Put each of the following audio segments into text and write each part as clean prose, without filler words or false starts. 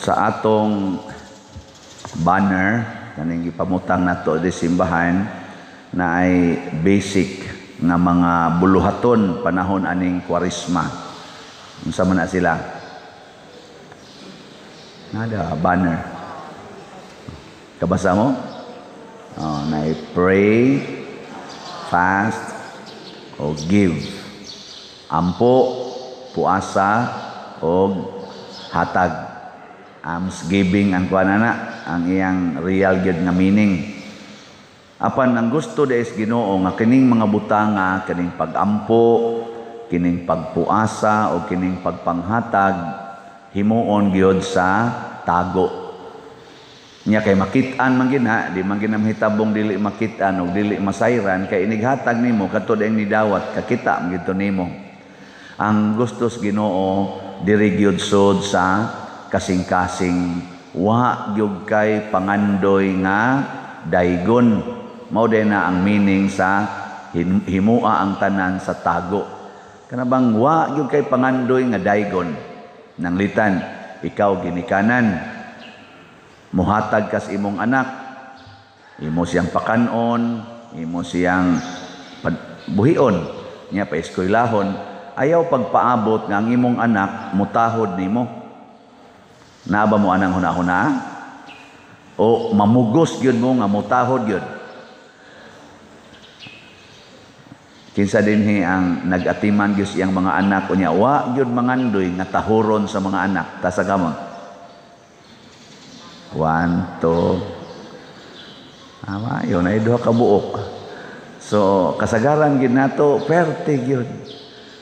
Sa atong banner kaning gipamutang nato di simbahan na ay basic nga mga buluhaton panahon aning Kwaresma. Unsa man na sila? Nada banner. Kabasa mo? Oh, na pray, fast, o give. Ampo, puasa, o hatag. Almsgiving ang kuan na, ang iyang real gyud nga meaning. Apan ang gusto sa Ginoo nga kining mga butanga, kining pagampo, kining pagpuasa o kining pagpanghatag, himuon gyud sa tago. Nya kay makit-an man gina, di man gina mahitabong dili makit-an o dili masayran, kay inighatag nimo kadto dayong nidawat, kakita man gid nimo. Ang gusto sa Ginoo diri gyud sud sa kasing-kasing, wa gyud kay pangandoy nga daygon. Mao din na ang meaning sa himua ang tanan sa tago. Kana bang wa gyud kay pangandoy nga daygon. Nanglitan, ikaw ginikanan, muhatag kas imong anak, imo siyang pakanon, imo siyang buhion, niya pa eskwelahon, ayaw pagpaabot nga ang imong anak mutahod nimo. Naa ba mo anang hunahuna? O mamugos gyud mo nga mutahod gyud? Kinsa dinhi ang nag-atiman gyud siyang mga anak unya wa gyud mangandoy nga tahuron sa mga anak? Tasa kamo. 1, 2. Ama, yun ay duha ka buok. So, kasagaran gyud nato perte gyud.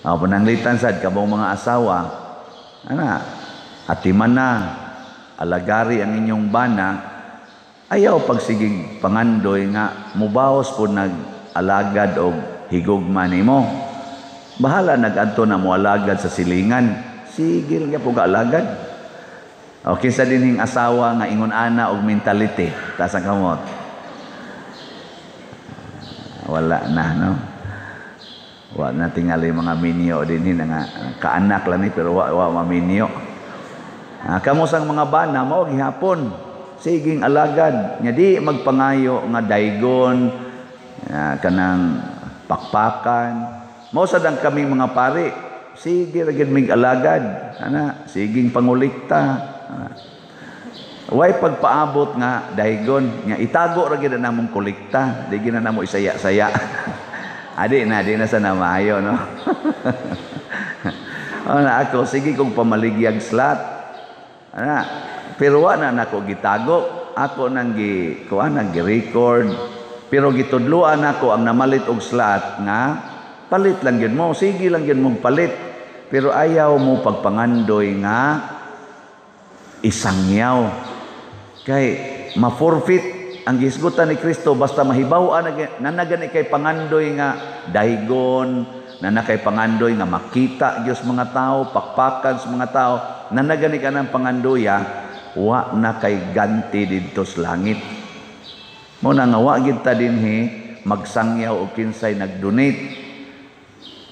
Aw pananglitan sad kamong mga asawa. Ana, atiman na, alagari ang inyong bana, ayaw pagsigig pangandoy nga mubaos po nag-alagad og higugma nimo. Bahala nag-adto na moalagad sa silingan. Sigil nga po alagad. O kinsa dinhing asawa nga ingon ana og mentality, taas ang kamot. Wala na, no? Wa na tingali mga minyo dinhi nga kaanak lang ni pero wa maminyo. Kamo sang mga bana mao gihapon siging alagad nya di magpangayo nga daygon, kanang pakpakan. Mao sad ang kaming mga pari, sige ra gyud mig alagad, ana, siging pangulikta. Way pagpaabot nga daygon nga itago ra gyud namong kolekta, di gyud na namo isaya-saya. Adi na, di na sa maayo, no? O na ako sige kong pamaligyag slot. Ana, pero wa na nako gitago, ako nang gi kuan nang gi-record. Pero gitudloan nako ang namalit og slot nga palit lang gyud mo, sige lang gyud mong palit. Pero ayaw mo pagpangandoy nga isangyaw. Kay ma-forfeit ang gisgutan ni Kristo basta mahibaw-an nanagan kay pangandoy nga daygon, nana kay pangandoy nga makita Dios mga tao, pakpakan sa mga tao, nanagan ka ng pangandoya, wa na kay ganti didto sa langit. Mo na nga wa gid ta dinhi magsangyaw og kinsay nagdonate.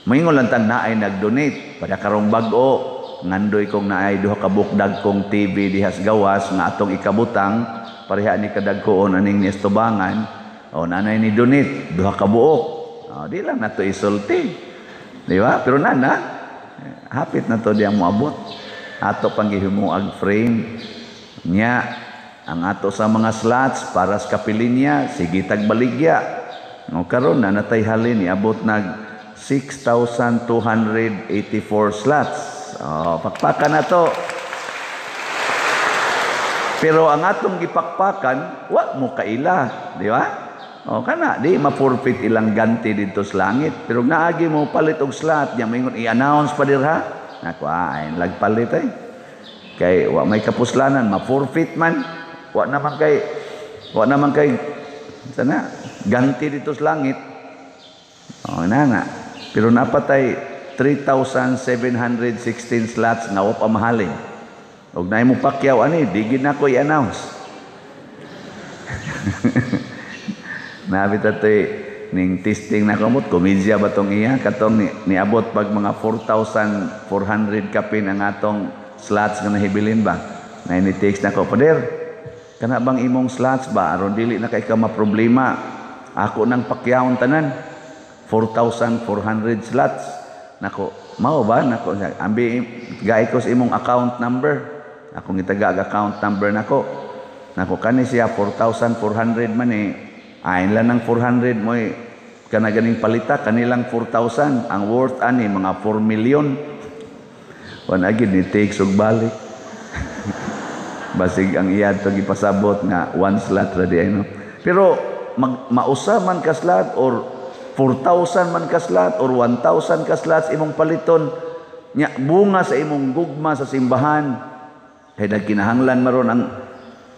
Moingon lang tang naay nagdonate para karong bag-o ngandoy kong naay duha ka bukdag kong TV dihas gawas nga atong ikabutang pareha ni kadagkoon aning niestubangan, o nanay ni donate duha ka buok. O, di lang nato isulti, di ba? Pero nana hapit na to diyang moabot ato pang gihimuag frame nya ang ato sa mga slots para sa kapilinya sige tagbaligya. No, karon na natay halin niabot nag 6,284 slots. Oh, pakpakan na to. Pero ang atong gipakpakan, wa mo kaila, di ba? O kana, di ma-forfeit ilang ganti dito sa langit. Pero naagi mo palit og slot, nya moingon i-announce pa dirha. Nako, ay lagpalit ay. Kay wa may kapuslanan, ma-forfeit man. Wa naman kay sana ganti dito sa langit. O na nga. Pero napatay 3,716 slots nga wa pa mahalin. Og naay mo pakyaw ani, di gid nako i-announce. Nabit atoy ning testing na kamot, komedya ba tong iya katong niabot pag mga 4,400 kapin ang atong slots nga nahibilin ba. Na ni text nako, "Pader, kana bang imong slots ba, aron dili na kay ka maproblema, ako nang pakyawon tanan, 4,400 slots." Nako, "Mao ba?" Nako, "Ambi gay ko sa imong account number." Akong itaga ang account number nako. Nako, "Kani siya 4,400 man eh. Ayon lang ng 400 mo eh. Kana ganing palita kanilang 4,000 ang worth ani mga 4 million." Wan agid ni take og balik. Basig ang iya to gipasabot nga one slot ra di ay, no. Pero mausa man ka slot or 4,000 man ka slot or 1,000 ka slots imong paliton nya, bunga sa imong gugma sa simbahan, kay nagkinahanglan maron ang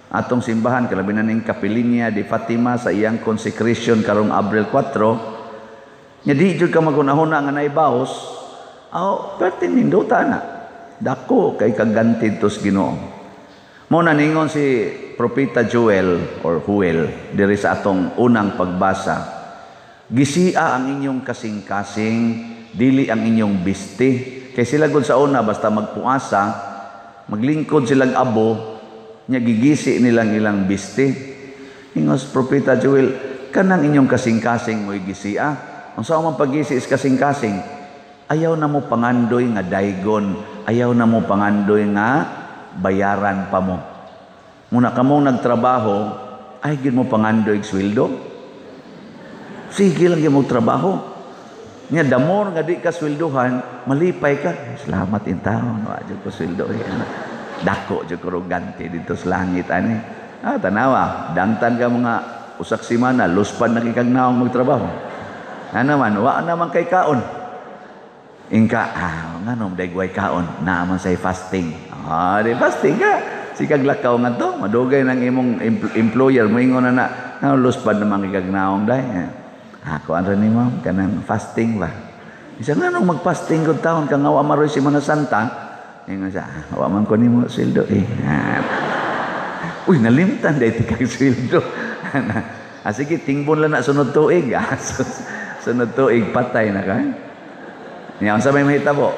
atong simbahan, kalabi na ning Kapilinya de Fatima sa iyang consecration karong Abril 4 nya, di jud ka magunahuna nga naibaos aw, perti nindota na, dako kay kaganti tos Ginoo. Mo na ningon si Propeta Joel or Huel diri sa atong unang pagbasa, "Gisia ang inyong kasing-kasing, dili ang inyong biste." Kay sila gud sa una, basta magpuasa, maglingkod silang abo, nya gigisi nilang ilang biste. Ingos Propeta Joel, "Kanang inyong kasing-kasing mo'y gisia." Ang sa man paggisi is kasing-kasing, ayaw na mo pangandoy nga daygon, ayaw na mo pangandoy nga bayaran pa mo. Muna kamong nagtrabaho, ay gid mo pangandoy og sweldo. Sige lang gyud mo trabaho. Nya the more nga di ka sweldohan, malipay ka. "Salamat in taon, wa jud ko sweldo. Eh." Dako jud ko ganti dito sa langit ani. Ah, tanawa, dangtan ka mga usak semana, luspad na kay naong magtrabaho. Ano man, wa naman kay kaon. Ingka, "Ah, ngano day kaon, naa man say fasting." Ah, di fasting ka. Sikag lakaw nga to, madugay ng imong employer, moingon na na, "Nga luspad naman kay naong day." "Ako ano ni ma'am, kanang fasting ba?" Isa nga nung mag-fasting kung taon ka nga wa maroy Semana Santa, ingon siya, "Ah, wa man ko nimo sweldo eh." Ah. "Uy, nalimtan dahil ti kag sweldo." "Ah, sige, tingbon lang na sunod tuig." Ah, sunod tuig, patay na ka. Niya, unsa may mahitabo?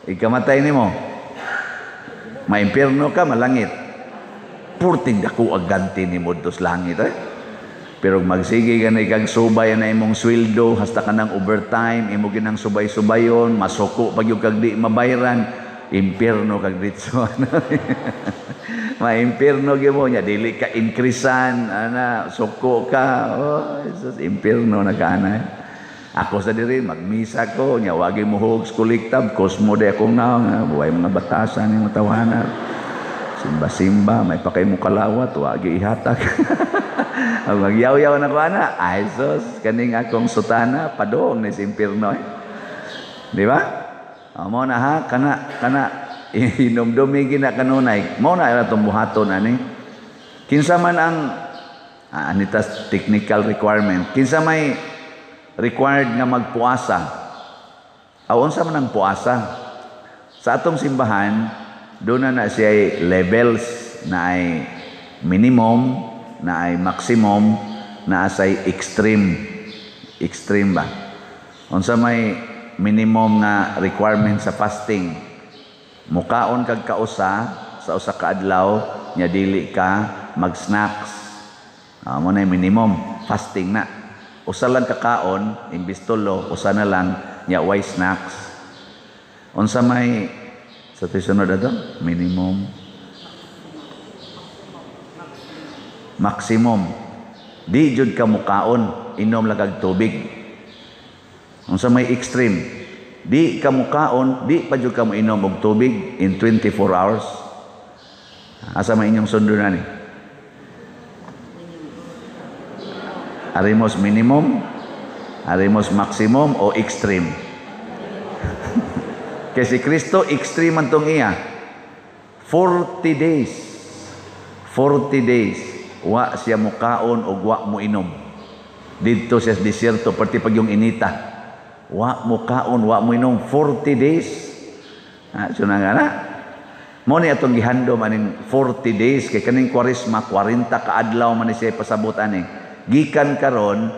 Ikamatay nimo. Maimpierno ka, malangit. Purting dako ang ganti ni mo sa langit eh. Pero magsige ka na ikag subay na imong sweldo, hasta ka ng overtime, imo ginang subay-subayon, masuko pag yung kag di mabayran, impierno kag ditso. Ma-impierno gyud mo nya, dili ka increasean, ana, suko ka, oh, Jesus, impierno na ka na. Ako sa diri magmisa ko nya, wagi mo hog kolektab, kosmo di akong naong, buhay mga batasan ni tawanan. Simba-simba, may pakay mo kalawat, wagi ihatag. Magyaw-yaw na ko ana, ay sus, kaning akong sutana, padong ni sa impierno eh. Di ba? O, mo na ha, kana, kana, hinumdumi gina kanunay. Mo na itong buhaton ani. Kinsa man ang, ah, anitas technical requirement, kinsa may required nga magpuasa? Aw, unsa man ang puasa? Sa atong simbahan, doon na na siya levels na ay minimum, na ay maximum, na say extreme. Extreme ba? Unsa may minimum nga requirement sa fasting? Mukaon kag kausa sa usa ka adlaw nya dili ka mag-snacks. Ah, mo na yung minimum fasting na. Usa lang kakaon, imbis tulo, usa na lang nya way snacks. Unsa may sa tisunod ato? Minimum, maximum. Di jud ka mukaon, inom lang kag tubig. Unsa may extreme? Di ka mukaon, di pa jud ka moinom og tubig in 24 hours. Asa may inyong sundo na ni? Arimos minimum, arimos maximum o extreme? Kay si Kristo extreme man tong iya. 40 days. 40 days wa siya mukaon og wa mo inom. Didto siya sa desierto, perti pag yung inita. Wa mukaon, wa mo inom 40 days. Ah, so na nga na. Mo ni atong gihandom aning 40 days kay kaning Kwaresma 40 ka adlaw man ni siya pasabot ani. Gikan karon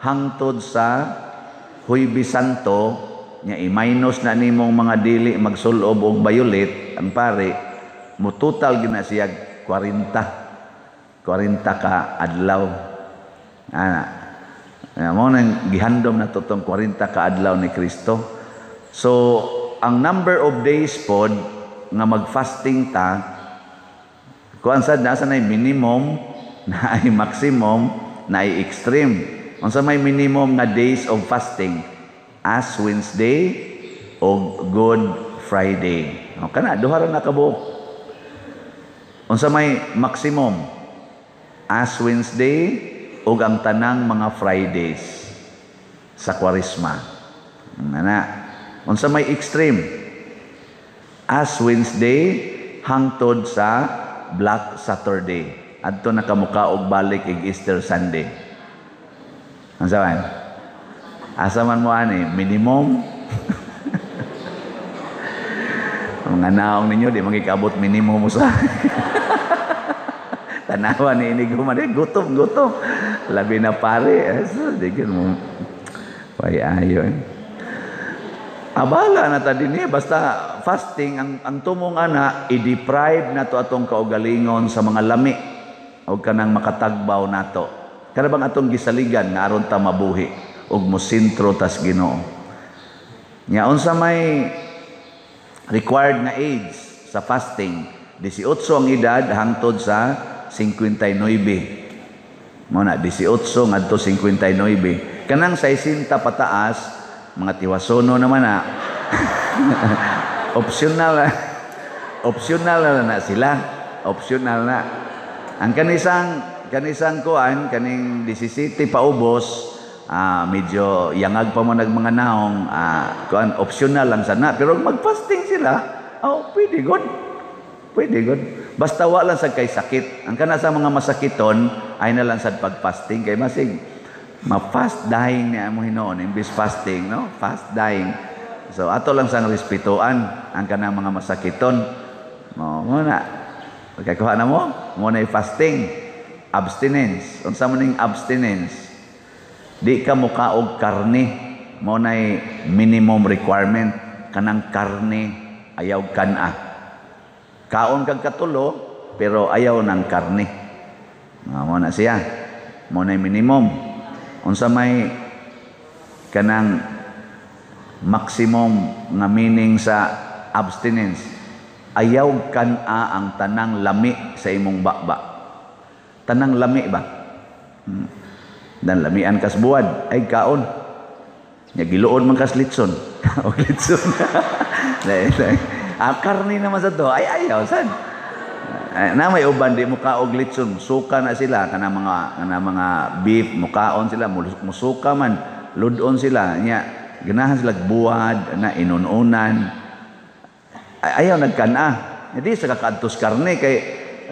hangtod sa Huwebes Santo nya i-minus na nimong mga dili magsulob og violet ang pare. Mo total gina siya 40. 40 ka adlaw. Ana. Mo nang gihandom na to tong 40 ka adlaw ni Kristo. So, ang number of days pod nga mag-fasting ta, kuan sad nasa na minimum, na ay maximum, na ay extreme. Unsa may minimum nga days of fasting? Ash Wednesday o Good Friday. O kana duha ra na kabuok. Unsa may maximum? Ash Wednesday ug ang tanang mga Fridays sa Kwaresma. Ana. Unsa may extreme? Ash Wednesday hangtod sa Black Saturday. Adto na kamuka og balik ig Easter Sunday. Unsa man? Asa man mo ani minimum? Mga naong ninyo di magikabot minimum mo sa tanawa ni ini guman eh, gutom gutom labi na pare eh, so, di mo way ayo eh. Abala na ta dinhi, basta fasting ang tumong ana, i-deprive nato atong kaugalingon sa mga lami og kanang makatagbaw nato. Kana bang atong gisaligan nga aron ta mabuhi ug mosentro tas Ginoo. Nya unsa may required nga age sa fasting? 18 ang edad hangtod sa 59. Mo na 18 ngadto 59. Kanang 60 pataas, mga tiwasono naman na. Optional na. Optional na, na sila. Optional na. Ang kanisang kuan, kaning 17 paubos, medyo yangag pa mo nag mga naong, kuan, optional lang sana. Pero mag-fasting sila, oh, pwede good. Pwede good. Basta wa lang sad kay sakit. Ang kana sa mga masakiton, ay na lang sad pag-fasting. Kay masig, ma-fast dying niya mo hinoon, imbis fasting, no? Fast dying. So, ato lang sang respetuan ang kanang mga masakiton. Mo, mo na. Pagkakuha na mo, mo na fasting. Abstinence. Unsa mo ning abstinence? Di ka mukaog karne. Mo na minimum requirement. Kanang karne, ayaw kana. Kaon kag katulo, pero ayaw ng karne. Mo na siya. Mo na minimum. Unsa may kanang maximum nga meaning sa abstinence? Ayaw kan-a ang tanang lami sa imong baba. Tanang lami ba? Dan lamian kas buwad, ay kaon. Nya giluon man kas litson. O litson. Ah, karni naman sa to, ay ayaw sad. Na may uban di muka og litson, suka na sila kana mga beef mukaon sila, musuka man, ludon sila. Nya ganahan sila buwad na inununan. Ay, ayaw nagkana. Hindi sa kakaadtos karne kay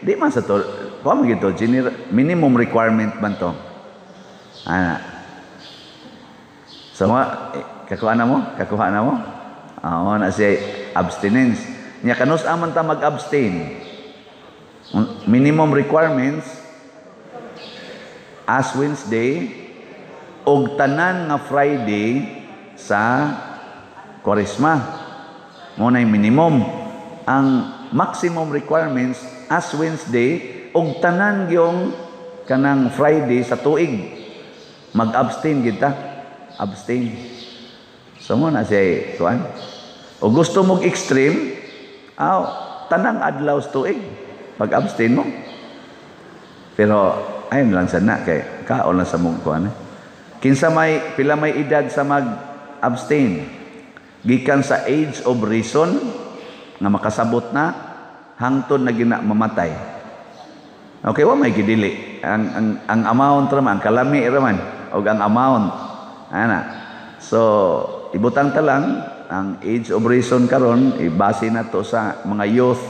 di man sa to. Kuha man gito, minimum requirement man to. Ana. So, kakuha na mo? Kakuha na mo? Na siya abstinence. Nya kanus aman ta mag-abstain? Minimum requirements, Ash Wednesday og tanan nga Friday sa Kwaresma. Mo na minimum. Ang maximum requirements, Ash Wednesday og tanan gyong kanang Friday sa tuig. Mag-abstain kita. Abstain. So mo na siya kuan. O gusto mong extreme, aw, tanang adlaw sa tuig pag-abstain mo. Pero ayun lang sana kay kaon lang sa mong kuan. Kinsa may pila may edad sa mag-abstain? Gikan sa age of reason nga makasabot na hangtod na gina mamatay. Okay, wa may gidili. Ang amount ra man, ang kalami ra man og ang amount. Ana. So, ibutang ta lang ang age of reason karon, ibase na to sa mga youth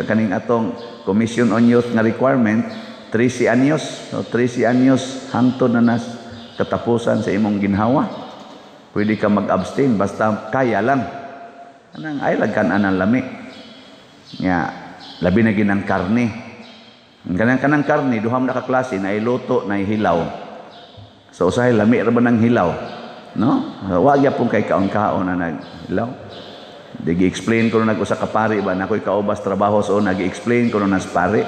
kaning atong Commission on Youth nga requirement, 13 anyos. So 13 anyos hangtod na nas katapusan sa imong ginhawa. Pwede ka mag-abstain basta kaya lang. Anang ay lagkan anang lami. Nya labi na ginang karne. Ang kanang karne duha man ka klase, na iluto na hilaw. So usahay lami ra ba ng hilaw, no? Wa gyapon kay kaon-kaon na naghilaw. Di gi-explain ko nag usa ka pari ba na ako'y kaubas trabaho, so nag-explain ko nas pari.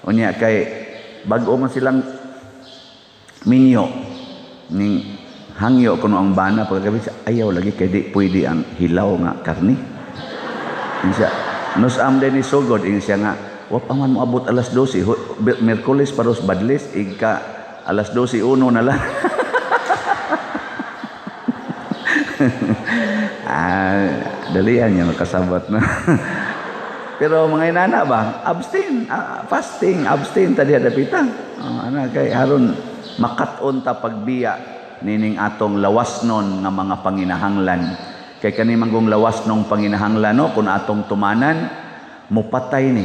Unya kay bag-o man silang minyo, ning hangyo kuno ang bana pagkagabi siya, "Ayaw lagi kay di pwede ang hilaw nga karni." Ingon siya, "Nus-am din ni sugod?" Ingon siya nga, "Wa pa man moabot alas 12, Miyerkules pa ros badlis, igka alas 12:01 na lang." Ah, dalian niya makasabot na. Pero mga inana ba, abstain, fasting, abstain ta diha dapita. Oh, ana kay aron makat-on ta pagbiya nining atong lawasnon nga mga panginahanglan. Kay kani manggong lawas nong panginahanglan, no, kung atong tumanan, mupatay ni.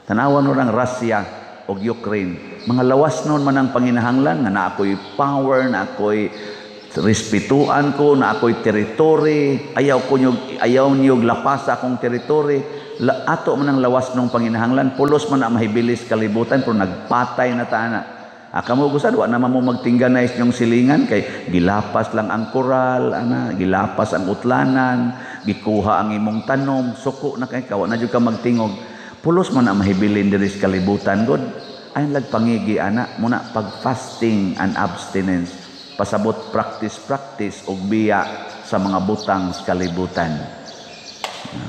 Tanawan no ang Russia ug Ukraine. Mga lawas nun man ang panginahanglan nga na ako'y power, na ako'y respetuan ko, na ako'y territory, ayaw ko nyo, ayaw niyo lapas sa akong territory. La, ato man ang lawas ng panginahanglan, pulos man ang mahibilis kalibutan, pero nagpatay na ta ana. Kamo gusad wa naman mo magtingganay yung silingan kay gilapas lang ang koral ana, gilapas ang utlanan, gikuha ang imong tanom, suko na kay kawa na jud ka magtingog. Pulos man ang mahibilin diri sa kalibutan god. Ay lag pangigi ana muna pag fasting and abstinence, pasabot practice practice og biya sa mga butang sa kalibutan.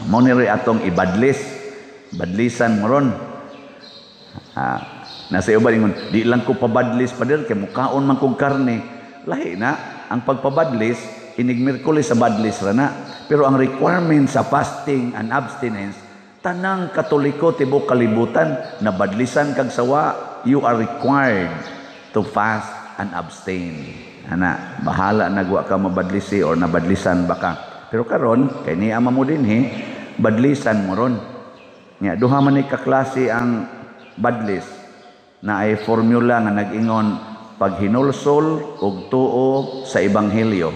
Mao ni atong ibadlis, badlisan mo ron. Nasa uban ingon, "Di lang ko pabadlis, pader, kay mukaon man kog karne." Lahi na ang pagpabadlis, inig Miyerkules sa badlis ra na. Pero ang requirement sa fasting and abstinence, tanang Katoliko tibuok kalibutan na badlisan kag sawa, you are required to fast and abstain. Ana, bahala na wa ka mabadlisi or nabadlisan baka. Pero karon kay niya mo dinhi, badlisan mo ron. Nya duha man ni kaklase ang badlis na ay formula nga nag-ingon paghinulsol ug tuo sa ebanghelyo.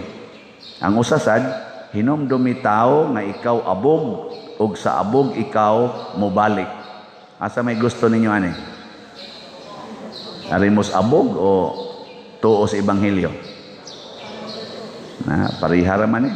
Ang usa sad, hinumdumi tao nga ikaw abog ug sa abog ikaw mobalik. Asa may gusto ninyo ani? Arimos abog o tuo sa ebanghelyo? Na parihara man eh.